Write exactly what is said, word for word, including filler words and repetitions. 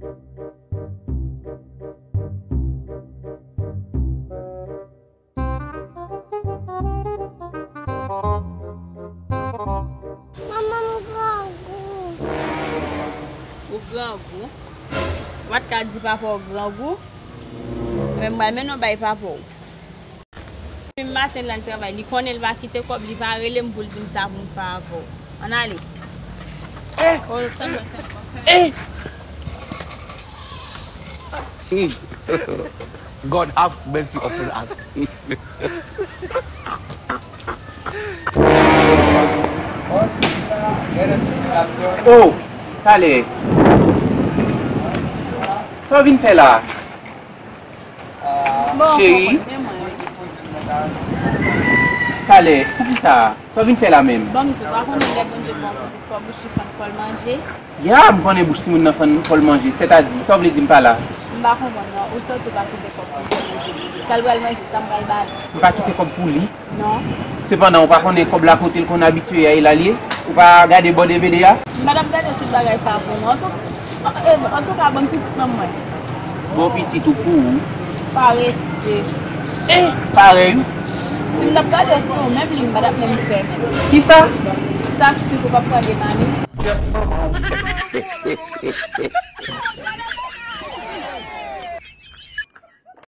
Manman, m grangou. Ou grangou? W pa t ka di papa w grangou? Men m pral mennen w bay papa w. Depi maten l al travay, li konnen l pa kite kòb, li pa rele m pou l di m sa pou m fè avè w. Ann ale. Eh! Oh, tann mwen, tann mwen. Eh! Hmm. God have mercy upon us. Oh, talè. Sa w vin fè la? Bon, cheri. Konprann, men mwen. Talè, poukisa? Sa w vin fè la menm? Ban m di w, pa konnen lè Bondye ba w pitit, fò bouch li fann, fò l manje. Ya, m konnen bouch timoun nan fann, fò l manje. Sètadi, sa w vle di m pa la? M pa konprann non, ou sòti ou pa kite kòb pou l manje. Sa l pral manje, sa m pral ba li? M pa kite kòb pou li? Non. Sepandan, ou pa konnen kòb la kote l konn abitye a, e la l ye? Ou pa gade bò D V D a? M pa t ap gade tout bagay sa pou ou non. Antouka, Antouka, ban m pitit nan men mwen. Bon, pitit ou pou ou. Parese. Eh, parèy ou. Si m t ap gade sou ou, menm li m pa t ap menm fè menm. Kisa? Sa k si ou p ap pran de mami. Kèt manman w.